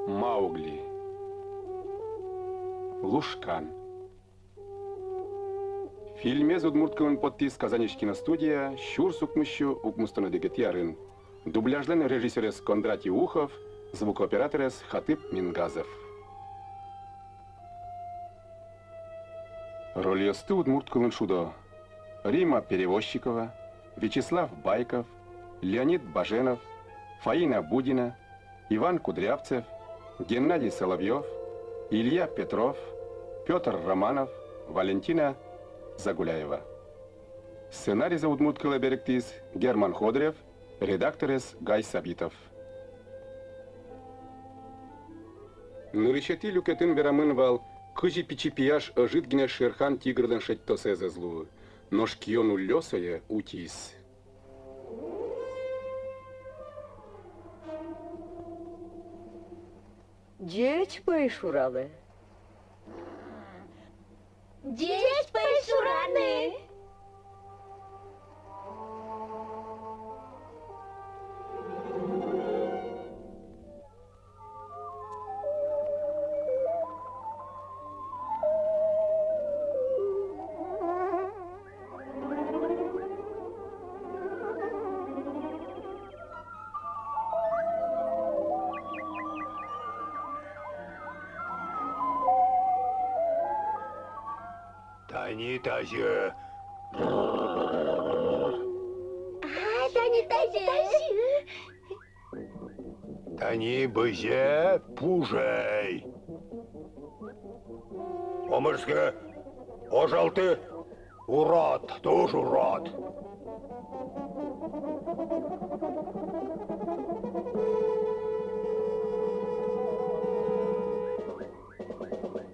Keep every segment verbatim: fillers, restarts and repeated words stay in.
Маугли. Лушкан. Фильмез удмурт кылын поттӥз Казаньысь киностудия сюрс укмыссю укмыстон одӥгетӥ арын. Дубляжлэн режиссёрез Кондратий Ухов, звукооператорез Хатып Мингазов. Рольёсты удмурт кылын шудо: Римма Перевозчикова, Вячеслав Байков, Леонид Баженов, Фаина Будина, Иван Кудрявцев, Геннадий Соловьёв, Илья Петров, Пётр Романов, Валентина Загуляева. Сценаризэ удмурт кылэ берыктӥз Герман Ходырев, редакторез Гай Сабитов. Нырысетӥ люкетын верамын вал, кызьы пичи пияш ӧжыт гинэ Шерхан тигрлэн шедьтосэз ӧз луы, нош кион уллё сое утиз. Ӟеч пӧйшуралэ. Ӟеч пӧйшураны. Тани тазьы. А, тани тазьы. Тани бызе пужей. Омырске, ожалты. Урод, туж урод.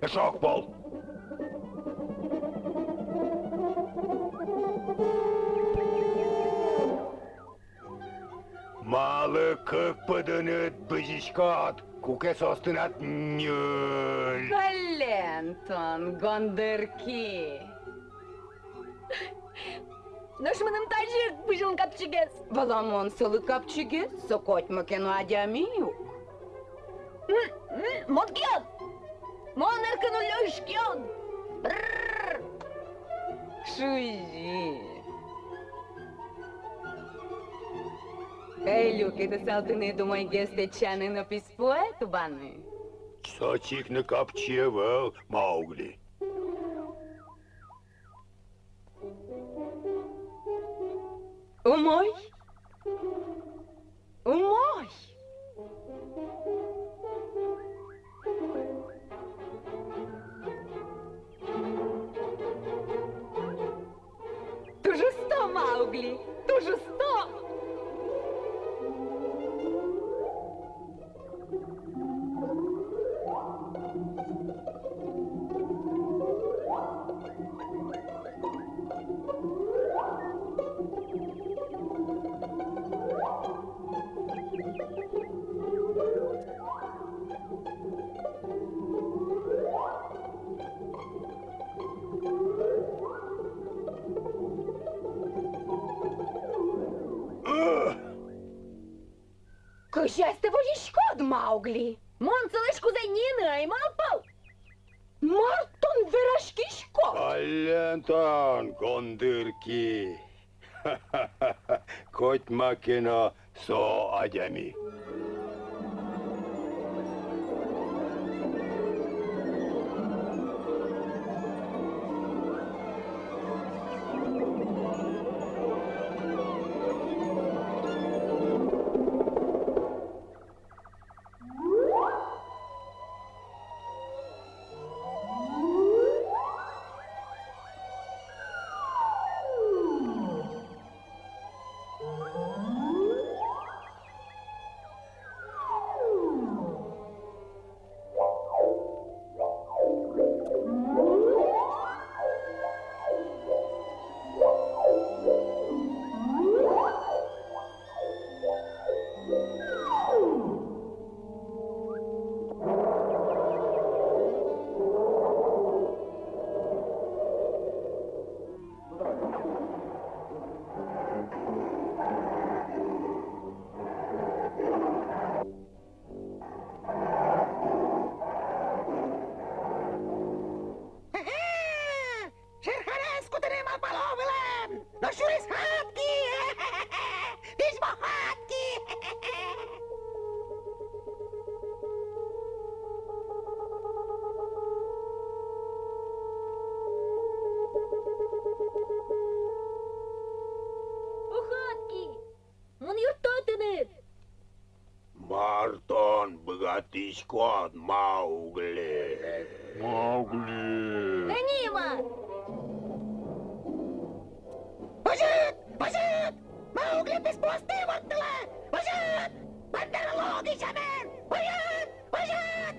Эшшо ог пол. Малы кык пыдыныд бызиськод, куке соос тынад ньыль? Каллен тон, гондырки. Нош мыным тазьы ик бызьылон капчигес. Валамон, солы капчигес, со котьма ке но адями ук. М, м, мон кион! Мон эркын уллёысь кион! Бррр! Шузи. Эй, люкетысал тыныд умойгес тэтчаны но писпуэ тубаны. Со чик но капчи ӧвӧл, Маугли. Умой. Умой. Туж усто, Маугли, туж усто. Кызьы астэ возиськод, Маугли? Мон сылэсь кузэ нины ӧй малпал. Мар тон вераськиськод? Каллен тон, гондырки. Котьма ке но со адями. Татӥськод, Маугли. Маугли. Тӥни мар! Озьыт! Озьыт! Маугли писпуосты ворттылэ! Озьыт! Бандерлогысь сямен! Озьыт! Озьыт!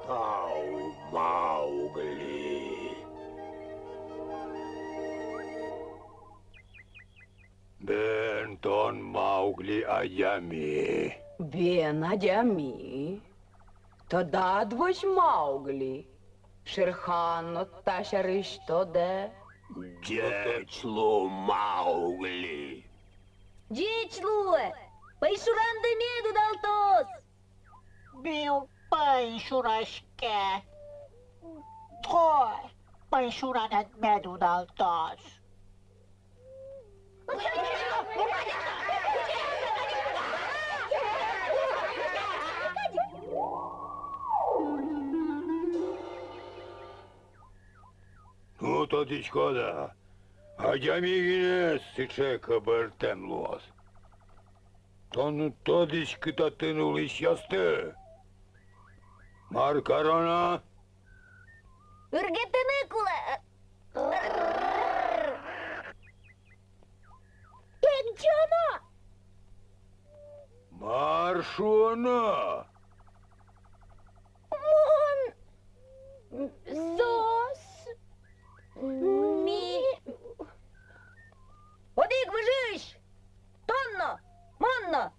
Тау, Маугли. Бен тон, Маугли, адями? Бен, адями. Тодад вазь, Маугли, Шерхан но та сярысь тодэ. Ӟеч лу, Маугли. Ӟеч луэ, пӧйшурандэ мед удалтоз. Бил пӧйшураське. Тӥ пӧйшуранэд мед удалтоз. Ну, тодӥськод-а, адями гинэ сыӵе кыбыртэм луоз. Тон уд тодӥськы татын улӥсьёсты. Мар кароно? Ыргетыны кулэ. Пегӟоно. Мар шуоно? Мон... Соос... Ми... Одӥг выжыысь! Тон но, мон но!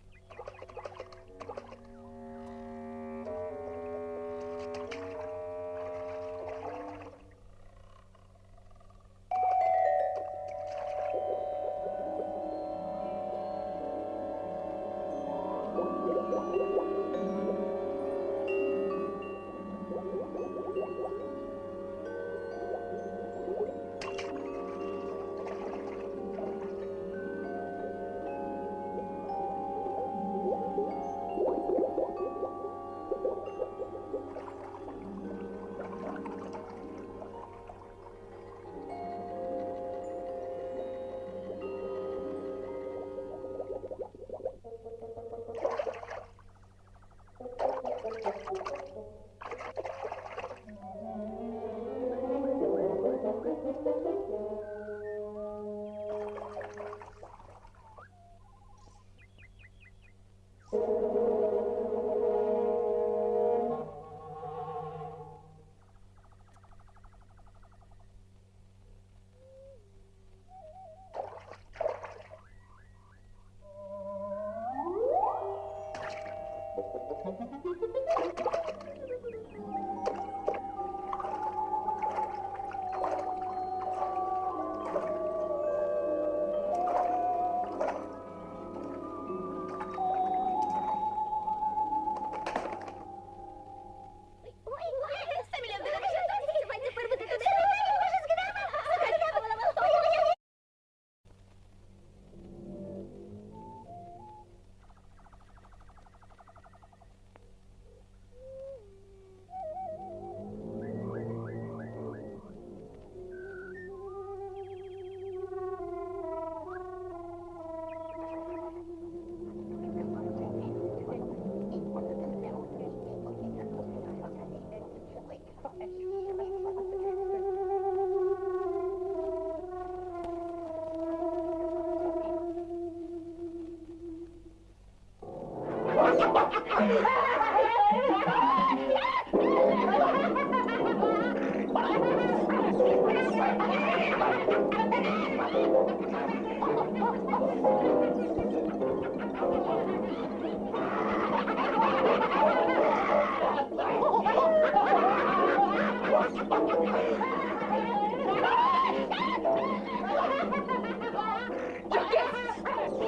Ӝогес!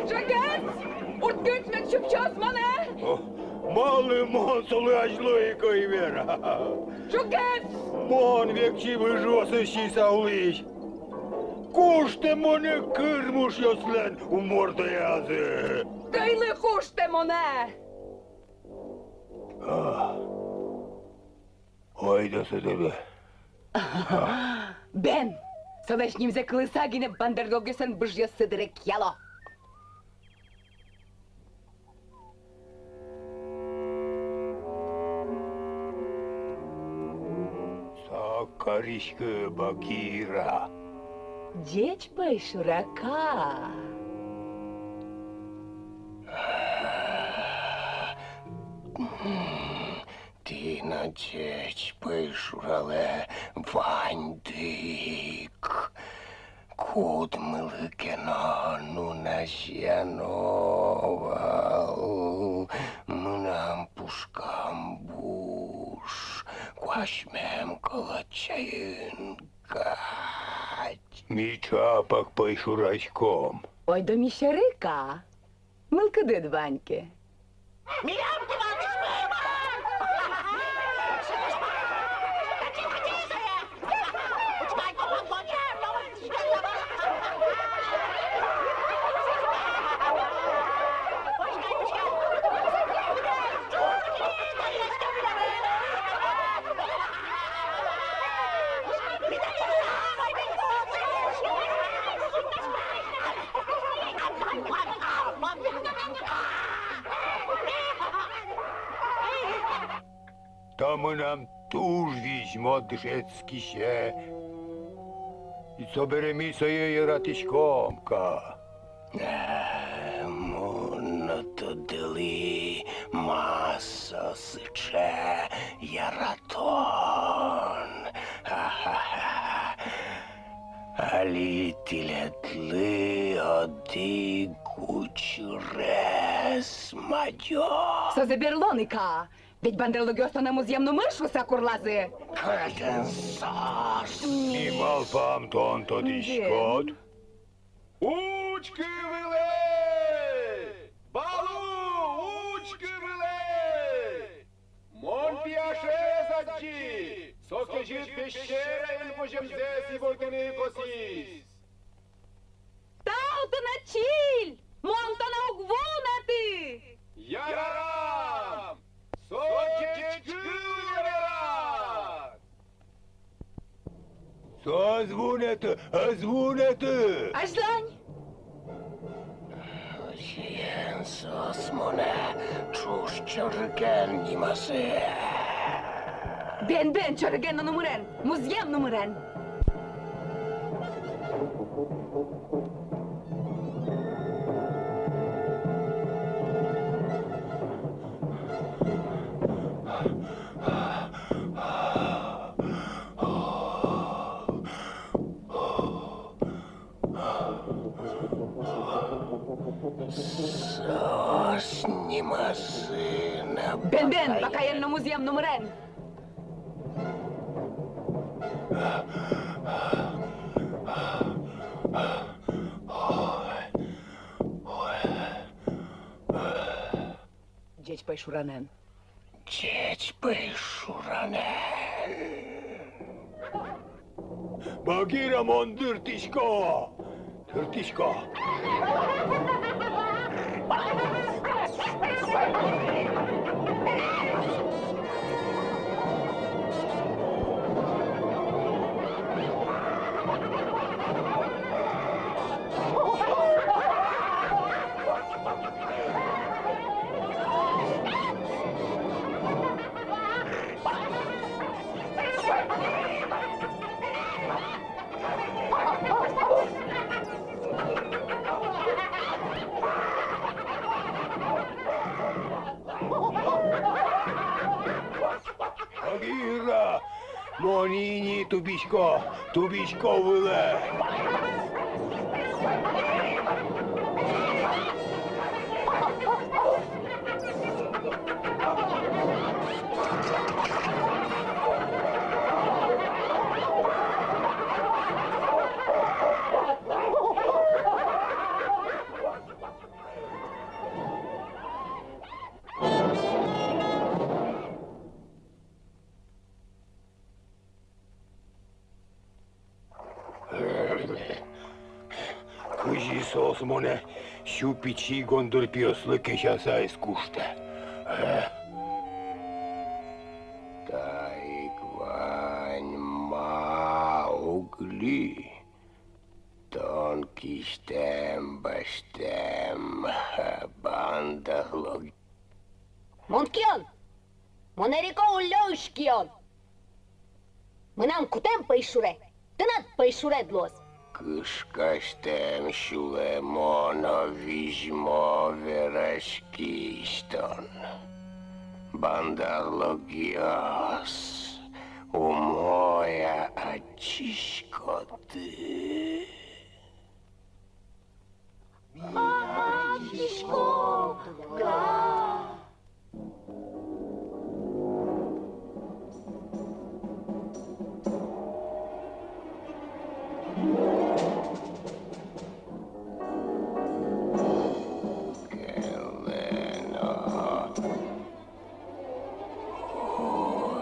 Ӝогес! Урдгес мед сюпсёз монэ! О, малы мон солы азьло ик ӧй вера? Ӵугес! Мон векчи выжыосыз сиыса улӥсь. Куштэ монэ кырмышъёслэн умортоязы. Кыйлы куштэ монэ! А. Ойдо со доры. Бен, солэсь нимзэ кылыса гинэ бандерлогъёслэн быжъёссы дыре кияло. Сак кариськы, Багира. Ӟеч пӧй шура, Каа. Тӥ но ӟеч пӧй шуралэ ваньды ик. Кудмылы ке но нуназеяно вал мынам пушкам буш, куасьмем колодчаын кадь. Ми ӵапак пӧй шураськом. Ойдо ми сьӧры, Каа. Мылкыдыд вань ке. Та мынам туж визьмо дышетскисе. Собере ми сое яратӥськом, Каа. Э, мон но тодылӥ, ма со сыӵе яратон. Ха-ха-ха. Али тӥледлы одӥг учырез мадё. Созэ берло ни, Каа. Ведь бандерлогъёс тонэ музъем нумыр шуыса курлазы. Кытын соос? Ми малпам, тон тодӥськод. Учкы вылэ! Балу, учкы вылэ! Мон пияшез адӟи, со кезьыт пещераын воземзэс ивортыны косӥз. Тау тыныд, Чиль! Мон тонэ уг вунэты! Ярам! Со ӟечкылы верад! Со ӧз вунэты, ӧз вунэты! Азьлань! Озьыен, соос монэ ӵуж чорыген нимазы. Бен, бен, чорыген но нумырен, музъем нумырен. Соос нимазы на... Бен, бен, бакаен но музъем нумырен. Ӟеч пӧй шуранэн. Ӟеч пӧй шуранэн. Багира, мон дыртӥсько! Дыртӥсько! Багира! Мон ини тубисько, тубисько вылэ. Соос монэ сю пичи гондыр пиослы кесяса ӧз куштэ. Э? Таик вань Маугли. Тон кисьтэм, басьтэм бандарлог. Мон кион? Мон эрико уллёысь кион. Мынам кутэм пӧйшуре, тынад пӧйшуред луоз. Кышкасьтэм сюлэмо но визьмо вераськись тон. Бандарлогъёс, умой-а адӟиськоды? Адӟиськом, га.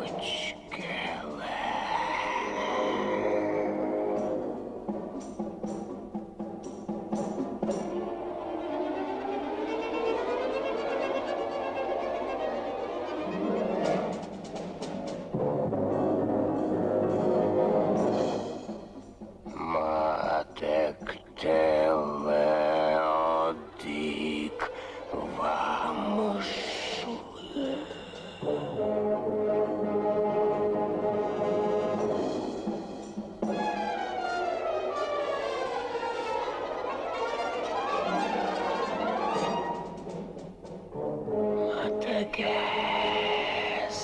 Учкелэ. Матэк тэлэ одӥг вамышлы. Матэгес.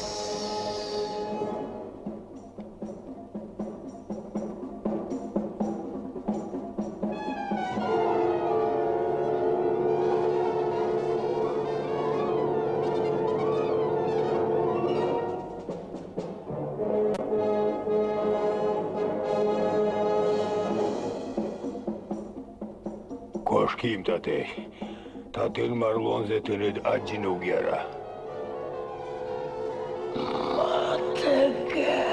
Кошким татысь. Татын мар луонзэ тыныд адӟыны уг яра. Матэгес.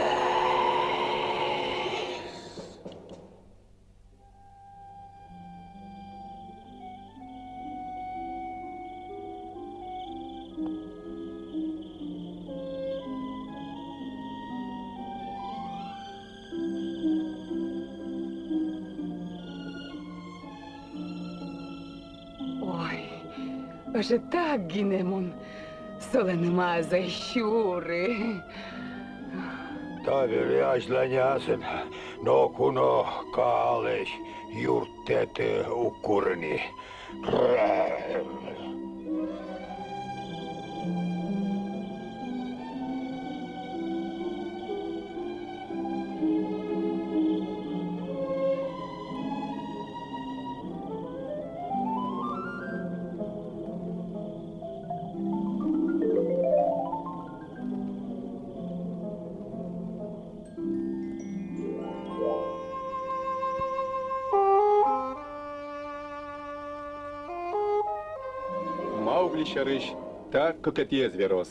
Ой, ӧжытак гинэ мон солэн ымаз ӧй сюры. Табере азьланясын ноку но Каалэсь юрттэт уг куры ни. Маугли сярысь та кыкетӥез верос.